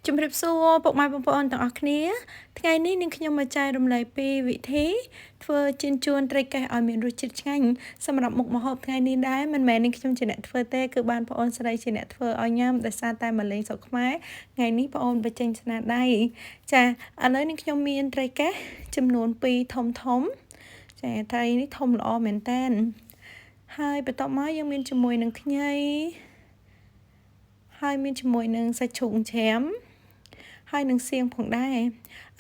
ជំរាបសួរពុកម៉ែបងប្អូនទាំងអស់គ្នាថ្ងៃនេះនាងខ្ញុំមកចែករំលែកពីវិធីធ្វើចៀនចួនត្រីកែះឲ្យមានរសជាតិឆ្ងាញ់សម្រាប់មុខម្ហូបថ្ងៃនេះដែរមិនមែននាងខ្ញុំជាអ្នកធ្វើទេគឺបានប្អូនស្រីជាអ្នកធ្វើឲ្យញ៉ាំដោយសារតែមកលេងស្រុកខ្មែរថ្ងៃនេះប្អូនបញ្ចេញស្នាដៃចាឥឡូវនាងខ្ញុំមានត្រីកែះចំនួន2ធំធំចាត្រីនេះធំល្អមែនតើហើយបន្ទាប់មកយើងមានជាមួយនឹងខ្ញីហើយមានជាមួយនឹងសាច់ជ្រូកច្រាមហើយនឹងសៀងផងដែរ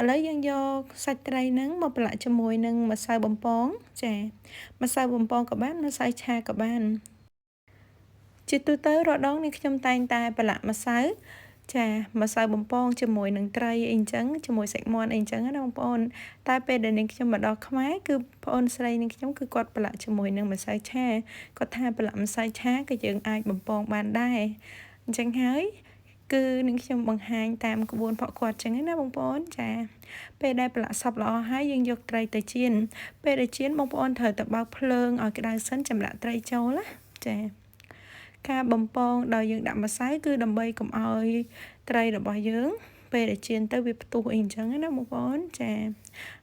ឥឡូវយើងយកសាច់ត្រីហ្នឹងមកប្រឡាក់ជាមួយនឹងម្សៅបំពងចាម្សៅបំពងក៏បានម្សៅឆាក៏បានជាទូទៅរដងនេះខ្ញុំតែងតែប្រឡាក់ម្សៅចាម្សៅបំពងជាមួយនឹងត្រីអីចឹងជាមួយសាច់មាន់អីចឹងណាបងប្អូនតែពេលដែលនាងខ្ញុំមកដល់ខ្មែរគឺប្អូនស្រីនាងខ្ញុំគឺគាត់ប្រឡាក់ជាមួយនឹងម្សៅឆាគាត់ថាប្រឡាក់ម្សៅឆាក៏យើងអាចបំពងបានដែរអញ្ចឹងហើយគឺនឹងខ្ញុំបង្ហាញតាមក្បួនផកគាត់ចឹងណាបងប្អូនចាពេលដែលប្រឡាក់សពល្អហើយយើងយកត្រីទៅចៀនពេលដែលចៀនបងប្អូនត្រូវតែបើកភ្លើងឲ្យក្តៅសិនចាំដាក់ត្រីចូលណាចាការបំពងដោយយើងដាក់ម្សៅគឺដើម្បីកុំឲ្យត្រីរបស់យើងពេលដែលចៀនទៅវាផ្ទុះអីអញ្ចឹងណាបងប្អូនចា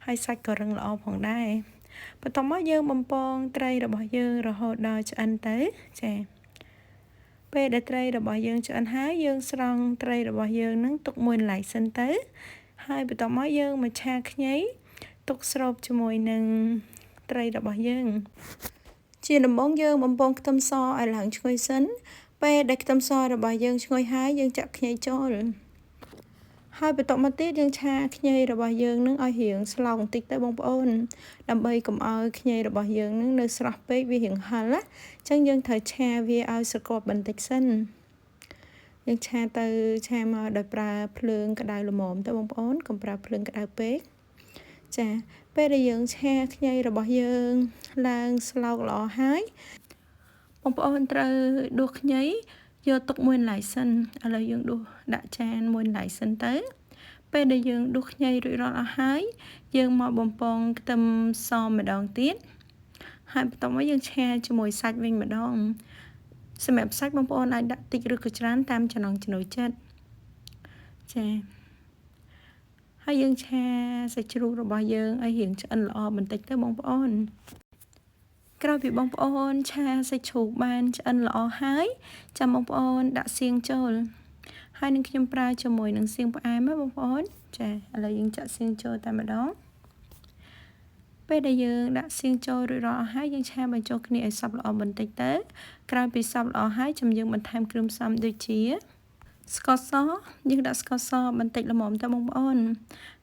ហើយសាច់ក៏រឹងល្អផងដែរបន្ទាប់មកយើងបំពងត្រីរបស់យើងរហូតដល់ឆ្អិនទៅចាពេលដែលត្រីរបស់យើងឆ្អិនហើយយើងស្រង់ត្រីរបស់យើងនឹងទុកមួយកន្លែងសិនទៅហើយបន្ទាប់មកយើងមកឆាខ្ញីទុកស្រូបជាមួយនឹងត្រីរបស់យើងជាដំបូងយើងបំពងខ្ទឹមសឲ្យឡើងឈ្ងុយសិនពេលដែលខ្ទឹមសរបស់យើងឈ្ងុយហើយយើងចាក់ខ្ញីចូលហើយបន្ទាប់មកទៀតយើងឆាខ្ញីរបស់យើងនឹងឲ្យរៀងស្លោកបន្តិចទៅបងប្អូនដើម្បីកុំឲ្យខ្ញីរបស់យើងនឹងនៅស្រស់ពេកវារៀងហឹលណាអញ្ចឹងយើងត្រូវឆាវាឲ្យស្រកប់បន្តិចសិនយើងឆាទៅឆាមកដោយប្រើភ្លើងក្តៅល្មមទៅបងប្អូនកុំប្រើភ្លើងក្តៅពេកចាពេលដែលយើងឆាខ្ញីរបស់យើងឡើងស្លោកល្អហើយបងប្អូនត្រូវដួសខ្ញីយកទុកមួយកន្លែងសិនឥឡូវយើងដួសដាក់ចានមួយកន្លែងសិនទៅពេលដែលយើងដួសខ្ញីរួចរាល់អស់ហើយយើងមកបំពងខ្ទឹមសម្ដងទៀតហើយបន្ទាប់មកយើងឆាជាមួយសាច់វិញម្ដងសម្រាប់សាច់បងប្អូនអាចដាក់តិចឬក៏ច្រើនតាមចំណង់ចំណូលចិត្តចាហើយយើងឆាសាច់ជ្រូករបស់យើងឲ្យរៀងឆ្អិនល្អបន្តិចទៅបងប្អូនក្រោយពីបងប្អូនឆាសាច់ជ្រូកបានឆ្អិនល្អហើយចាំបងប្អូនដាក់សៀងចូលហើយនឹងខ្ញុំប្រើជាមួយនឹងសៀងផ្អែមណាបងប្អូនចាឥឡូវយើងចាក់សៀងចូលតែម្ដងពេលដែលយើងដាក់សៀងចូលរួចរាល់អស់ហើយយើងឆាបញ្ចូលគ្នាឲ្យសព្វល្អបន្តិចទៅក្រោយពីសព្វល្អហើយចាំយើងបន្ថែមគ្រឿងផ្សំដូចជាស្ករសយើងដាក់ស្ករសបន្តិចល្មមទៅបងប្អូន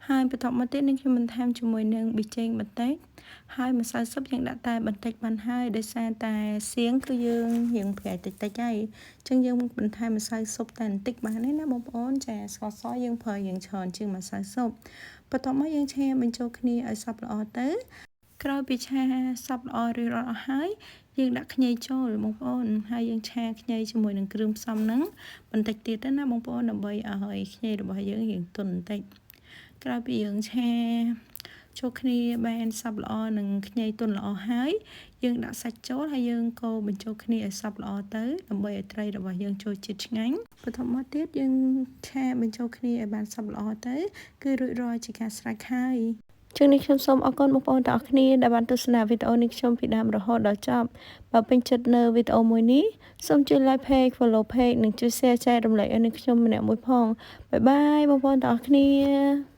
ហើយបន្ទាប់មកទៀតនឹងខ្ញុំបន្ថែមជាមួយនឹងប៊ីចេងបន្តិចហើយម្សៅស៊ុបយើងដាក់តែបន្តិចបានហើយដោយសារតែសៀងគឺយើងរៀងប្រៃតិចតិចហើយអញ្ចឹងយើងបន្ថែមម្សៅស៊ុបតែបន្តិចបានទេណាបងប្អូនចាស្ករសយើងប្រើយើងច្រើនជាងម្សៅស៊ុបបន្ទាប់មកយើងឆាបញ្ចូលគ្នាឲ្យសព្វល្អទៅក្រោយពីឆាសព្វល្អរួចរាល់អស់ហើយយើងដាក់ខ្ញីចូលបងប្អូនហើយយើងឆាខ្ញីជាមួយនឹងគ្រឿងផ្សំហ្នឹងបន្តិចទៀតទៅណាបងប្អូនដើម្បីឲ្យខ្ញីរបស់យើងរៀងទន់បន្តិចក្រោយពីយើងឆាចូលគ្នាបានសព្វល្អនិងខ្ញីទន់ល្អហើយយើងដាក់សាច់ចូលហើយយើងកូរបញ្ចូលគ្នាឲ្យសព្វល្អទៅដើម្បីឲ្យត្រីរបស់យើងចូលជាតិឆ្ងាញ់បន្ទាប់មកទៀតយើងឆាបញ្ចូលគ្នាឲ្យបានសព្វល្អទៅគឺរួចរាល់ជាការស្រេចហើយជាងនេះខ្ញុំសូមអរគុណបងប្អូនទាំងអស់គ្នាដែលបានទស្សនាវីដេអូនេះខ្ញុំពីដើមរហូតដល់ចប់បើពេញចិត្តនៅវីដេអូមួយនេះសូមជួយ like page, follow page និងជួយ share ចែករំលែកឲ្យនឹងខ្ញុំម្នាក់មួយផង bye bye បងប្អូនទាំងអស់គ្នា។